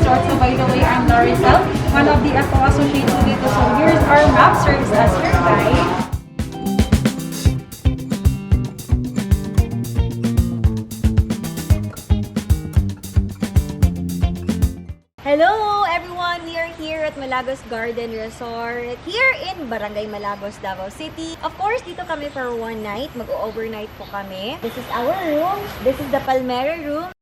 Resort. So by the way, I'm Laricel, one of the FO associates dito. So here's our map, serves as your guide. Hello everyone! We are here at Malagos Garden Resort here in Barangay Malagos, Davao City. Of course, dito kami for one night. Mag-overnight po kami. This is our room. This is the Palmera room.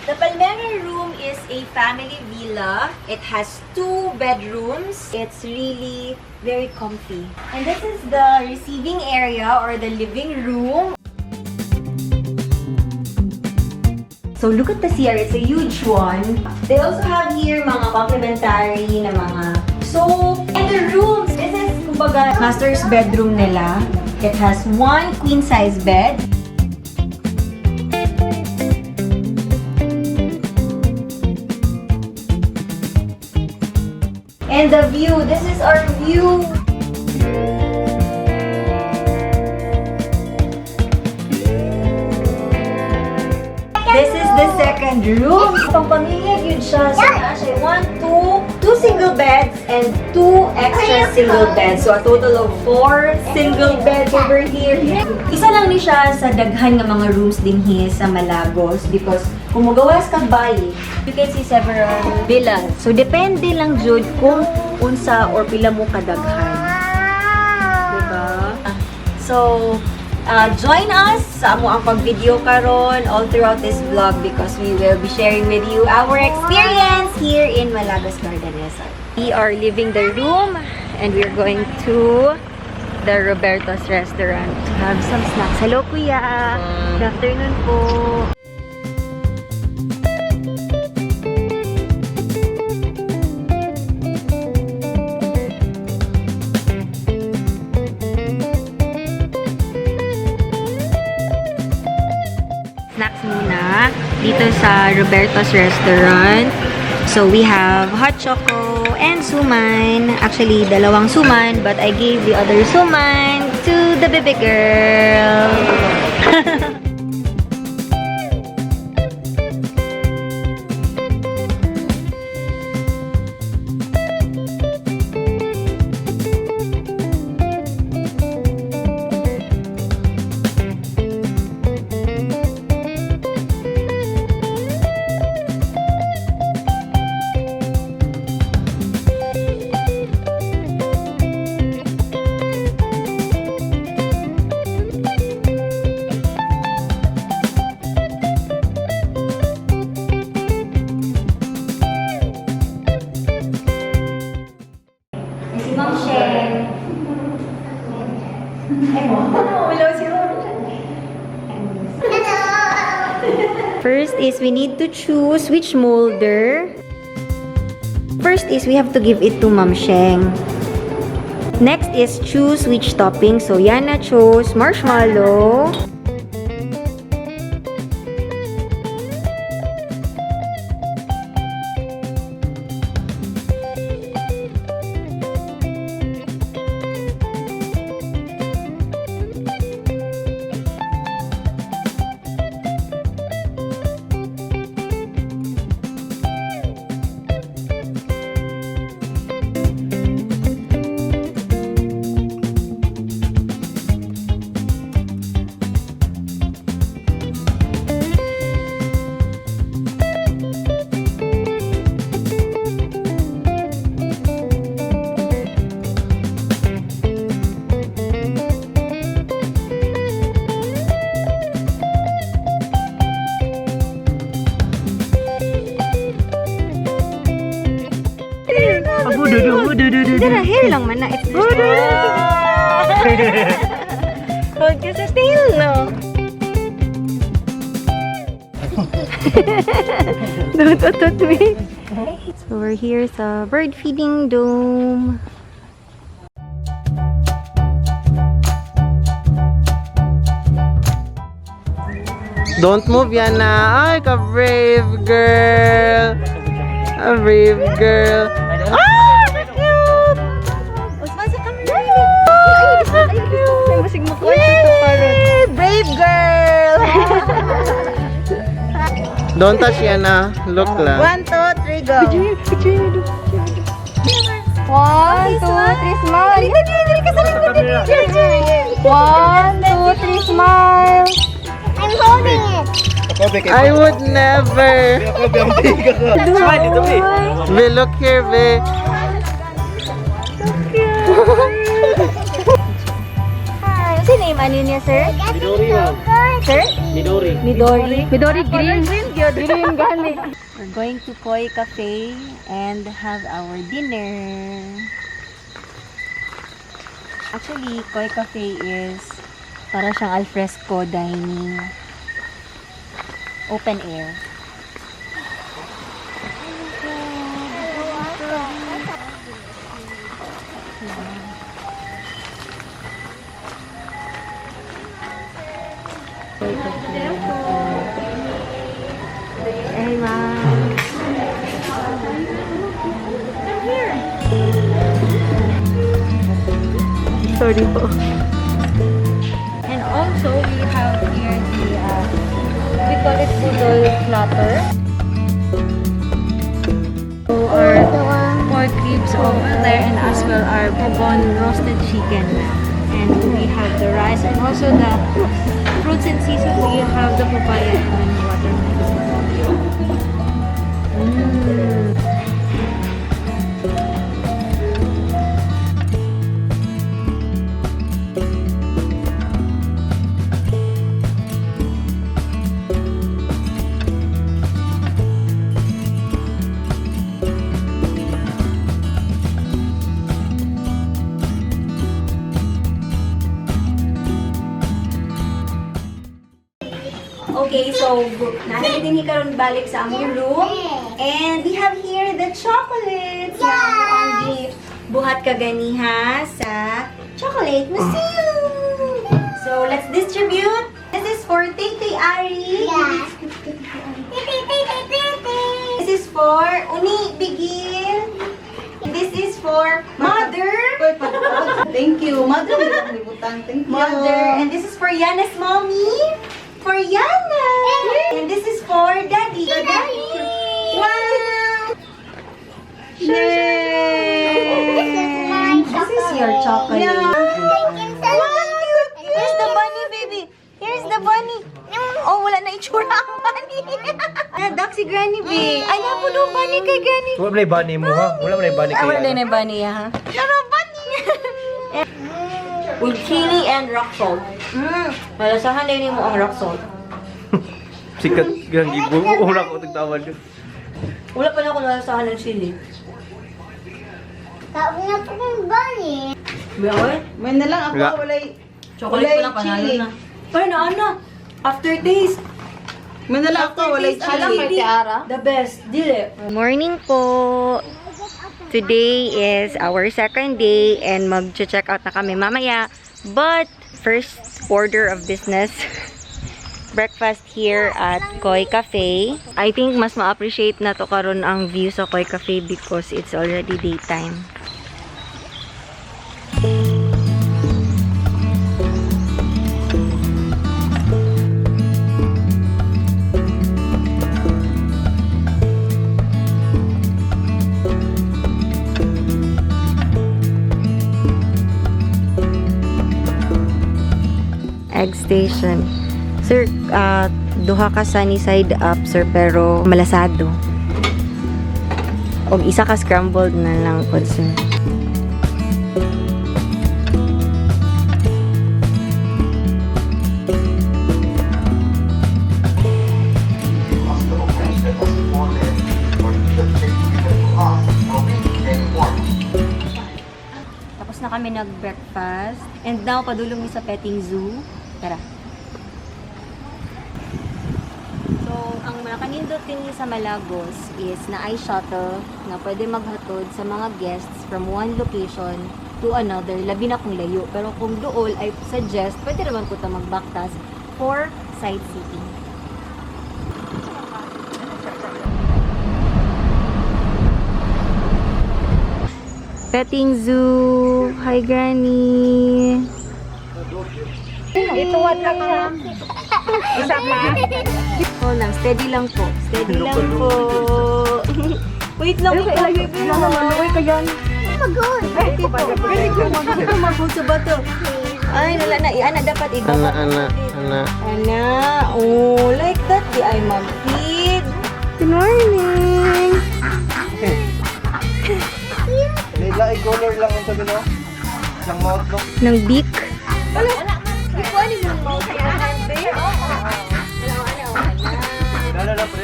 The Palmera room is a family villa. It has two bedrooms. It's really very comfy. And this is the receiving area or the living room. So look at the CR, it's a huge one. They also have here mga complimentary na mga soap. And the rooms, this is kumbaga master's bedroom nila. It has one queen size bed. And the view, this is our view. This is the second room. Pang pamilya yun siya. So, naa siya one, two, two single beds and two extra single beds. So, a total of four single beds over here. Isa lang ni siya sa daghan nga mga rooms din here sa Malagos because kung mugawas kag bayi, you can see several villas. So, depende lang jud kung unsa or pila mo kadaghan. Diba? So, join us sa amo ang pag-video karon all throughout this vlog because we will be sharing with you our experience here in Malagos Garden Resort. We are leaving the room and we are going to the Roberto's restaurant to have some snacks. Hello, Kuya! Good afternoon po! Snacks muna dito sa Roberto's Restaurant. So we have hot choco and suman. Actually, dalawang suman, but I gave the other suman to the baby girl. Si Ma'am Sheng. Ay mo. Wala si Ma'am Sheng. First is we need to choose which molder. First is we have to give it to Ma'am Sheng. Next is choose which topping. So Yana chose marshmallow. Dara, hair lang man na. It's Hold ka sa tail, no? Don't utot me. So we're here sa bird feeding dome. Don't move, Yana. Ay, ka brave girl. A brave girl. Ah, so cute. Usman sa camera. Ay, ay, ay, masig mo Yay! Brave girl. Don't touch, Yana. Look lang. 1, 2, 3, we go. One, two, three, smile. Dali, dali, ka sa likod. Dali, dali. One, two, three, smile. I'm holding it. I would never. Smile dito, Be. Be, look here, Be. Hi. What's your name, ano niya, sir? Midori, ma'am. Sir? Midori. Midori. Midori green. Green gani. We're going to Koi Cafe and have our dinner. Actually, Koi Cafe is para siyang alfresco dining. Open air. Hey, ma'am. Sorry po. And also, we have here the, we call it budol platter. So, our pork ribs over there and as well our pugon roasted chicken. And we have the rice and also the fruits in season. We have the papaya and watermelon. Okay, so nasa din karon balik sa among room. And we have here the chocolates. Yeah. Na among buhat kaganiha sa Chocolate Museum. So let's distribute. This is for Tete Ari. Yeah. This is for Uni Bigil. This is for Mother. Thank you. Mother, libutan. Thank you. Mother. And this is for Yana's mommy. For Yana. And this is for Daddy. Daddy. Wow! Yay! This is my This is your chocolate. Thank you so much. Here's the bunny, baby. Here's the bunny. Oh, wala na itsura ang bunny. Nadak si Granny, babe. Ay, napo daw bunny kay Granny. Wala man bunny mo, ha? Wala man bunny Ah, kay wala na yung bunny, ha? Tara, bunny! With chili and rock salt. Malasahan din mo ang rock salt. Sikat gang gibo. Wala ko tagtawa dun. Wala pa na ako nalasahan ng chili. Kaon na po kong bunny. May May na lang ako. Wala. Walay. Chocolate Walay ko lang, panalo chili. na. Pero na ano? Aftertaste. May na lang ako. Walay chili. The best. Dili. Morning po. Today is our second day and mag-check out na kami mamaya. But first order of business, breakfast here at Koi Cafe. I think mas ma-appreciate na to karon ang view sa Koi Cafe because it's already daytime. Egg station. Sir, duha ka sunny side up, sir, pero malasado. Og isa ka scrambled na lang po, sir. Hospital that was supported or the us will be anymore. Tapos na kami nag-breakfast. And now, padulong mi sa petting zoo. Tara. So, ang nakanindot din sa Malagos is na ay shuttle na pwede maghatod sa mga guests from one location to another, labi na kung layo. Pero kung dool, I suggest, pwede naman po ta magbaktas for sightseeing. Petting zoo! Hi, Granny! Ituwad lang siya. Isa pa. Oh, lang. Steady lang po. Steady lang po. Wait lang, wait lang, baby. Maluoy ka yan. Magod. Magod sa bato. Ay, wala na. Ana, dapat iba. Ana, ana, ana. Ana, oh, like that. Di ay mag-feed. Good morning. Lain color lang ang sabi no? Ng mouth no? Ng beak. Wala. Di ko ani mo mouth. Lala na pre.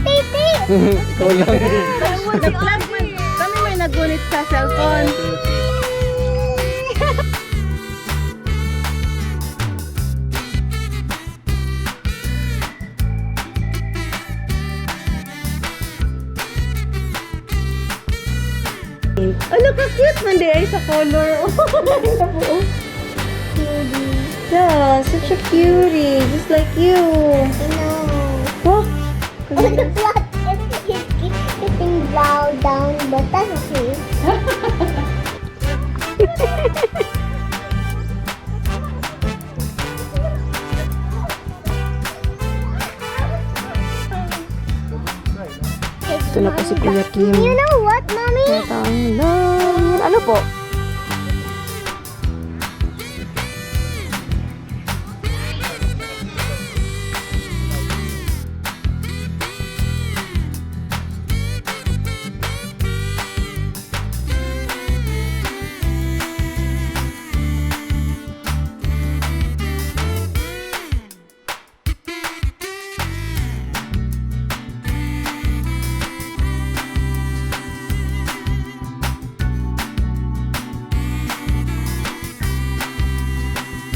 Baby. Ikaw lang. Kami may nagunit sa cellphone. Ala, ka-cute man di ay sa color. Yeah, such a cutie. Just like you. No. Oh, The blood is getting down, down, but that's okay. Ito na po si Kuya Kim. You know